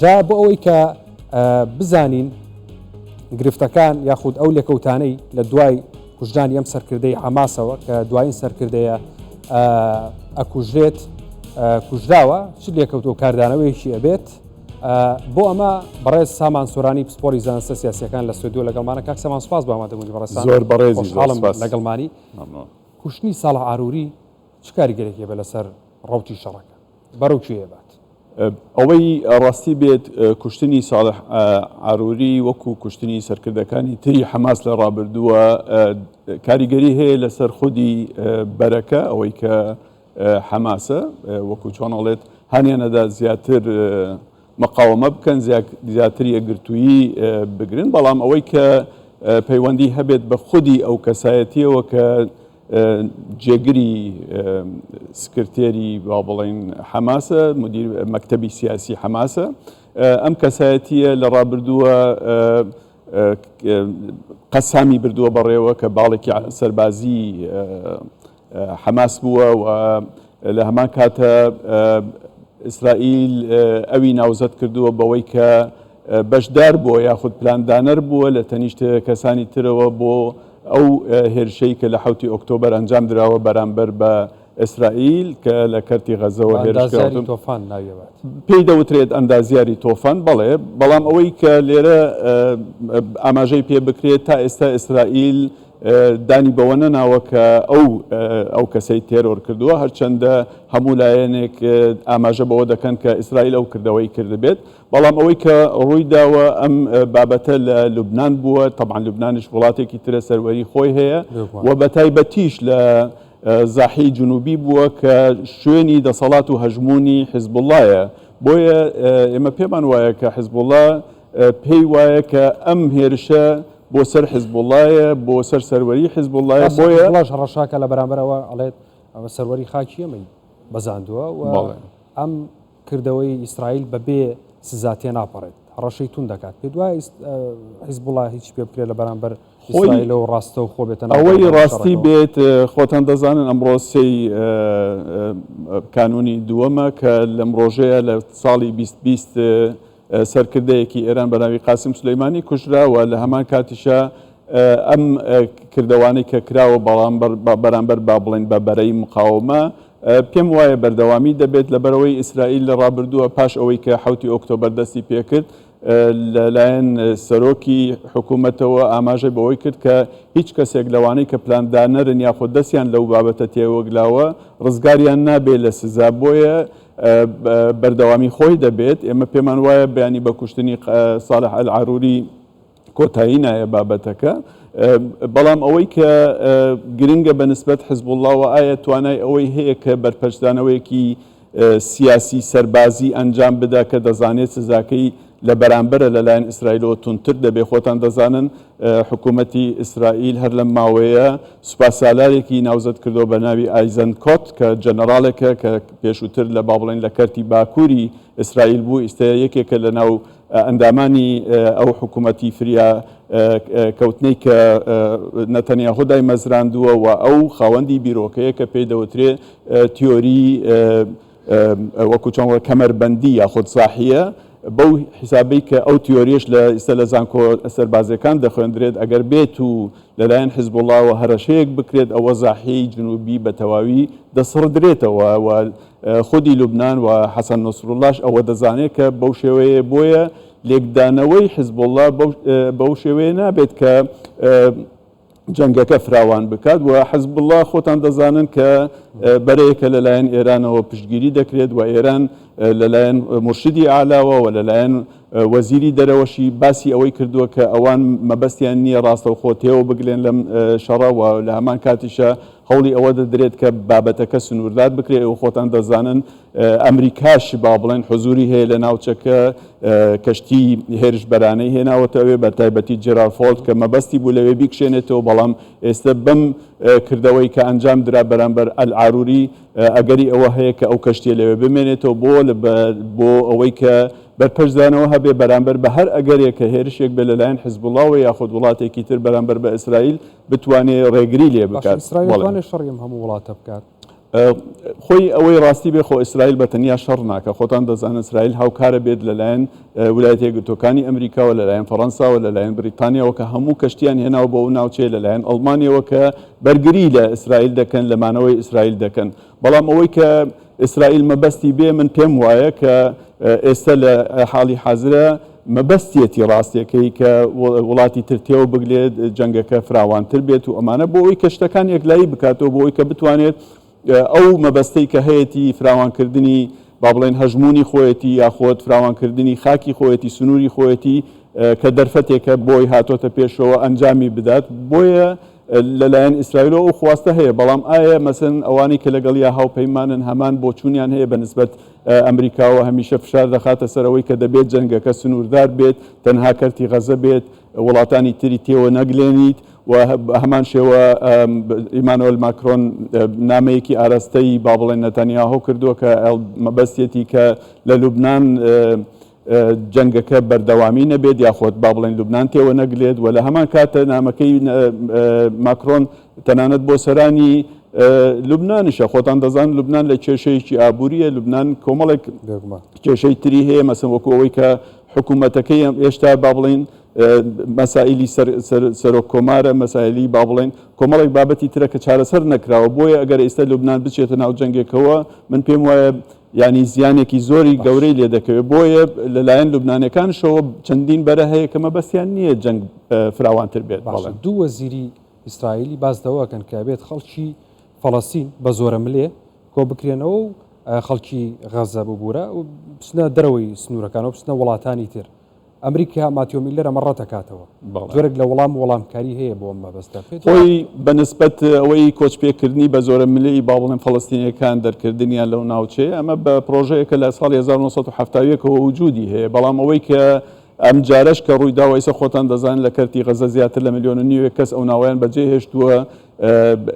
جا بۆ ئەوەی کە بزانین گرفتەکان یاخود ئەو لێکەوتانەی لە دوای کوژرانی ئەم سەرکردەی حەماسەوە کە دوایین سەرکردەیە ئەکوژرێت کوژراوە چ لێکەوت و کاردانەوەیەکی ئەبێت بۆ ئەمە بەڕێز سامان سۆرانی پسپۆری زانستە سیاسەکان لە سوێدووە لەگەڵمانە. کاک سامان، سپاس بۆ ئامادەبوونی بەڕێزتان. زۆر بەڕێزی خۆشحاڵم لەگەڵمانی. کوشتنی ساڵح عاروری چ کاریگەرێکی هەبێت لەسەر ڕەوتی شەڕەکە؟ بەرەو کوێ ئەبات؟ ئەوەی ڕاستی بێت، کوشتنی ساڵح عاروری وەکو کوشتنی سەرکردەکانی تری حەماس لە ڕابردووە کاریگەری هەیە لەسەر خودی بەرەکە، ئەوەی کە حەماسە، وەکو چۆن ئەڵێت هانیانەدا زیاتر مقاومە بکەن، زیاتر یەکگرتوویی بگرن. بەڵام ئەوەی کە پەیوەندی هەبێت بە خودی ئەو کەسایەتیەوە کە جێگری سکرتێری با بڵین حەماسە، مدیر مەکتەبی سیاسی حەماسە، ئەم کەسایەتیە لە ڕابردووە قەسامی بردووە بەڕێوە کە باڵێکی سەربازی حەماس بووە و لە هەمان کاتە ئیسرائیل ئەوی ناوزەد کردووە بەوەی کە بەشدار بووە یاخود پلاندانەر بووە لە تەنیشت کەسانی ترەوە بۆ ئەو هێرشەی کە لە حوتی ئۆکتۆبەر ئەنجام دراوە بەرامبەر بە ئیسرائیل کە لە کەرتی غەزەوە هێرشکراوە. تۆفان ناوی ئەبات. پێی دەوترێت ئەندازیاری تۆفان، بەڵێ، بەڵام ئەوەی کە لێرە ئاماژەی پێ بکرێت تا ئێستا ئیسرائیل دانی بەوە نەناوە کە ئەو ئەو کەسەی تێرۆر کردووە، هەرچەندە هەموو لایەنێک ئاماژە بەوە دەکەن کە ئیسرائیل ئەو کردەوەی کردبێت، بەڵام ئەوەی کە ڕووی داوە ئەم بابەتە لە لوبناان بووە. تەبعەن لوبنانیش وڵاتێکی ترە، سەروەری خۆی هەیە و بە تایبەتیش لە زاحی جنوبی بووە کە شوێنی دەسەڵات و هەژمونی حزبوڵایە. بۆیە ئێمە پێمان وایە کە حزبوڵا پێی وایە کە ئەم هێرشە بۆ سەر حزبوڵایە، بۆ سەر سەروەری حزبوڵایە. بۆیە حزبوڵاش هەڕەشاکە لە بەرامبەرەوە، ئەڵێت ئەمە سەروەری خاکی ئێمەی بەزاندووە و ئەم کردەوەی ئیسرائیل بەبێ سزا تێناپەڕێت، هەڕەشەی توند دەکات. پێ دوای حیزبوڵا هیچ پێ بکرێت لە بەرامبەر ئیسرائیلەوە ڕاستە و خۆ بێتە ئەوەی ڕاستی بێت، خۆتان دەزانن ئەمڕۆ سێی کانونی دووەمە کە لەم ڕۆژەیە لە ساڵی 2020 سەرکردەیەکی ئێران بە ناوی قاسم سولەیمانی کوژرا و لە هەمان کاتیشا ئەم کردەوانەی کە کراوە بەڵام بەرامبەر با بڵێن بە بەرەی مقاومە، پێم وایە بەردەوامی دەبێت، لەبەرئەوەی ئیسرائیل لە ڕابردووە پاش ئەوەی کە حەوتی ئۆکتۆبەر دەستی پێکرد لەلایەن سەرۆکی حکوومەتەوە ئاماژەی بەوەی کرد کە هیچ کەسێک لەوانەی کە پلاندانەرن یاخود دەستیان لەو بابەتە تێوەگلاوە ڕزگاریان نابێت لە سزا، بۆیە بەردەوامی خۆی دەبێت. ئێمە پێمان وایە بەیانی بە کوشتنی ساڵح ئەلعاروری کۆتایی نایە بابەتەکە. بەڵام ئەوەی کە گرنگە بە نسبەت حزبوڵڵاوە، ئایا توانای ئەوەی هەیە کە بەرپەرچدانەوەیەکی سیاسی سەربازی ئەنجام بدا کە دەزانێت سزاکەی لە بەرامبەرە لەلایەن ئیسرائیلەوە توندتر دەبێت؟ خۆتان دەزانن حکوومەتی ئیسرائیل هەر لەم ماوەیە سوپاسالارێکی ناوزەد کردەوە بە ناوی ئایزەنکۆت کە جەنەراڵێکە کە پێشووتر لە با بڵێن لە کەرتی باکووری ئیسرائیل بوو، ئیستە یەکێکە لە ناو ئەندامانی ئەو حکوومەتی فریا کەوتنەی کە نەتەنیاهۆ دایمەزراندووە و ئەو خاوەندی بیرۆکەیە کە پێی دەوترێ تیۆری وەکو چۆن کەمەربەندی یاخود زاحیە، بەو حیسابەی کە ئەو تیۆریەش لە ئیستا لە زانکۆ سەربازیەکان دەخوێندرێت، ئەگەر بێت و لەلایەن حزبوڵاوە هەرەشەیەک بکرێت ئەوە زاحیەی جنوبی بە تەواوی دەسڕدرێتەوە و خودی لوبنان و حەسەن نەسروڵاش ئەوە دەزانێت کە بەو شێوەیە. بۆیە لێکدانەوەی حزبوڵا بەو شێوەیە نابێت کە جەنگەکە فراوان بکات. و حزبوڵا خۆتان دەزانن کە بەرەیەکە لەلایەن ئێرانەوە پشتگیری دەکرێت و ئێران لەلایەن مورشیدی ئالاوە و لەلایەن وەزیری دەرەوەشی باسی ئەوەی کردووە کە ئەوان مەبەستیان نییە ڕاستەوخۆ تێوە بگلێن لەم شەڕە و لە هەمان کاتیشە هەوڵی ئەوە دەدرێت کە بابەتەکە سنووردار بکرێت. و خۆتان دەزانن ئەمریکاش با بڵێن حزوری هەیە لە ناوچەکە، کەشتی هێرشبەرانەی هێناوەتە ئەوێ، بە تایبەتی جێرالد فۆرد کە مەبەستی بوو لەوێ بیکشێنێتەوە، بەڵام ئێستا بەم کردەوەی کە ئەنجام درا بەرامبەر ئەلعاروری ئەگەری ئەوە هەیە کە ئەو کەشتیە لەوێ بمێنێتەوە بۆ ئەوەی کە بەرپەرچدانەوە هەبێ بەرامبەر بە هەر ئەگەرێک کە هێرشێک بێ لەلایەن حزبوڵاوە یاخود وڵاتێکی تر بەرامبەر بە ئیسرائیل بتوانێ ڕێگری لێ بکات. ئیسرائیل دەتوانێت شەڕی ئەم هەموو وڵاتە بکات؟ خۆی ئەوەی ڕاستی بێ خۆ ئیسرائیل بە تەنیا شەڕ ناکە، خۆتان دەزانن ئیسرائیل هاوکارە بێت لەلایەن ولایەتە یەکگرتووەکانی ئەمریکاوە، لەلایەن فەڕەنساوە، لەلایەن بریتانیاوە کە هەموو کەشتیان هێناوە بۆ ئەو ناوچەیە، لەلایەن ئەڵمانیەوە کە بەرگری لە ئیسرائیل دەکەن، لە مانەوەی ئیسرائیل دەکەن. بەڵام ئەوەی کە ئیسرائیل مەبەستی بێ من پێم وایە کە ئێستا لە حاڵی حازرە مەبەستیەتی ڕاستیەکەی کە وڵاتی تر تێوە بگلێت جەنگەکە فراوانتر بێت و ئەمانە بۆ ئەوی کە شتەکان یەکلایی بکاتەوە بۆ ئەوی کە بتوانێت ئەو مەبەستەی کە هەیەتی فراوانکردنی با بڵێن هەژموونی خۆیەتی یاخۆت فراوانکردنی خاکی خۆیەتی سنووری خۆیەتی کە دەرفەتێکە بۆی هاتۆتە پێشەوە ئەنجامی بدات بۆیە لەلایەن ئیسرائیلەوە ئەو خواستە هەیە، بەڵام ئایا مەسەلەن ئەوانەی کە لەگەڵیا هاوپەیمانن هەمان بۆچوونیان هەیە بە نسبەت ئەمریکاوە هەمیشە فشار دەخاتە سەر ئەوەی کە دەبێت جەنگەکە سنووردار بێت، تەنها کەرتی غەزە بێت، وڵاتانی تری تێوە نەگلێنیت و بە هەمان شێوە ئیمانۆل ماکرۆن نامەیەکی ئاراستەی با بڵێن نەتانیاهۆ کردووە کە مەبەستیەتی کە لە لوبنان جەنگەکە بەردەوامی نەبێت یاخۆد با بڵێن لوبنان تێوە نەگلێت و لە هەمان کاتە نامەکەی ماکرۆن تەنانەت بۆ سەرانی لوبنانیشە خۆتان دەزان لوبنان لە کێشەیەکی ئابووریە لوبنان کۆمەڵێک کێشەی تری هەیە مەسن وەکو ئەوەی کە حکوومەتەکەی هێشتا با بڵین مەسائلی سەرۆک کۆمارە مەسائلی با بڵێن کۆمەڵێک بابەتی ترە کە چارەسەر نەکراوە بۆیە ئەگەر ئێستا لوبناان بچێتە ناو جەنگێکەوە من پێم وایە یانی زیانێکی زۆری گەورەی لێ دەکەوێت، بۆیە لەلایەن لوبنانیەکانشەوە چەندین بەرە هەیە کە مەبەستیان نییە جەنگ فراوانتر بێت. باشە دوو وەزیری ئیسرائیلی باس لەوە ئەکەن کە ئەبێت خەڵکی فەڵەستین بە زۆرەملێ کۆبکرێنەوە و خەڵکی غەزە ببورە و بچنە دەرەوەی سنوورەکان و بچنە وڵاتانی تر. ئەمریکا ماتیۆ میلەر ئەمە ڕەتەکاتەوە. جۆرێک لە وەڵام و وەڵامکاری هەیە بۆ ئەم مەبەستە. پێت وایە؟ خۆی بە نسبەت ئەوەی کۆچپێکردنی بە زۆرە ملێی با بڵێم فەڵەستینیەکان دەرکردنیان لەو ناوچەیە ئەمە بە پرۆژەیەکە لە ساڵی 1971 ەوە وجودی هەیە بەڵام ئەوەی کە ئەمجارەش کە ڕوویداوە ئیسە خۆتان دەزانن لە کەرتی غەزە زیاتر لە ملیۆن و نیوێک کەس ئەو ناوەیان بەجێ هێشتووە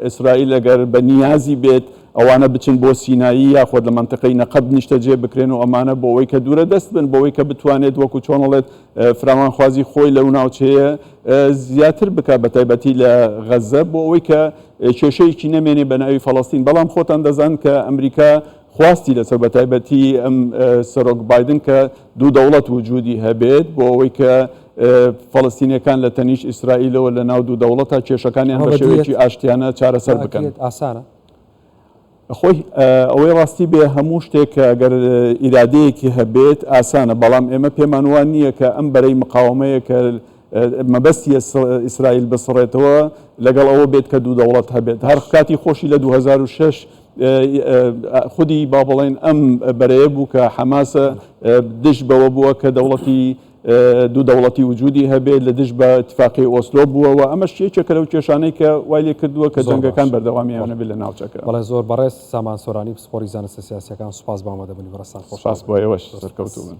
ئیسرائیل ئەگەر بە نیازی بێت ئەوانە بچن بۆ سینایی یاخۆد لە مەنتقەی نەقەب نیشتەجێ بکرێن و ئەمانە بۆ ئەوەی کە دوورە دەست بن بۆ ئەوەی کە بتوانێت وەکو چۆن ئەڵێت فراوانخوازی خۆی لەو ناوچەیە زیاتر بکات بە تایبەتی لە غەزە بۆ ئەوەی کە کێشەیەکی نەمێنێ بە ناوی فەڵەستین بەڵام خۆتان دەزان کە ئەمریکا خواستی لەسەر بە تایبەتی ئەم سەرۆک بایدن کە دوو دەوڵەت وجودی هەبێت بۆ ئەوەی کە فەڵەستینیەکان لە تەنیشت ئیسرائیلەوە لە ناو دوو دەوڵەتە کێشەکانیان بە شێوەیەکی ئاشتیانە چارەسەر بکەن. ئاسانە؟ خۆی ئەوەی ڕاستی بێ هەموو شتێک کە ئەگەر ئیرادەیەکی هەبێت ئاسانە، بەڵام ئێمە پێمان وا نییە کە ئەم بەرەی مقاوەمەیە کە مەبەستی ئیسرائیل بسڕێتەوە لەگەڵ ئەوە بێت کە دوو دەوڵەت هەبێت. هەر کاتی خۆشی لە 2006 خودی با بڵێن ئەم بەرەیە بوو کە حەماسە دژ بەوە بووە کە دەوڵەتی دوو دەوڵەتی وجودی هەبێت لە دژ بە اتفاقی ئۆسلۆ بووە و ئەمەش یەکێکە لەو کێشانەی کە وای لێ کردووە کە جەنگەکان بەردەوامیان هەبێت لە ناوچەکە. بەڵێ زۆر بەڕێز سامان سۆرانی پسپۆڕی زانستە سیاسییەکان سوپاس بۆ ئامادەبوونی بەڕێزتان خۆشحاڵ سوپاس بۆ ئێوەش سەرکەوتوو بن.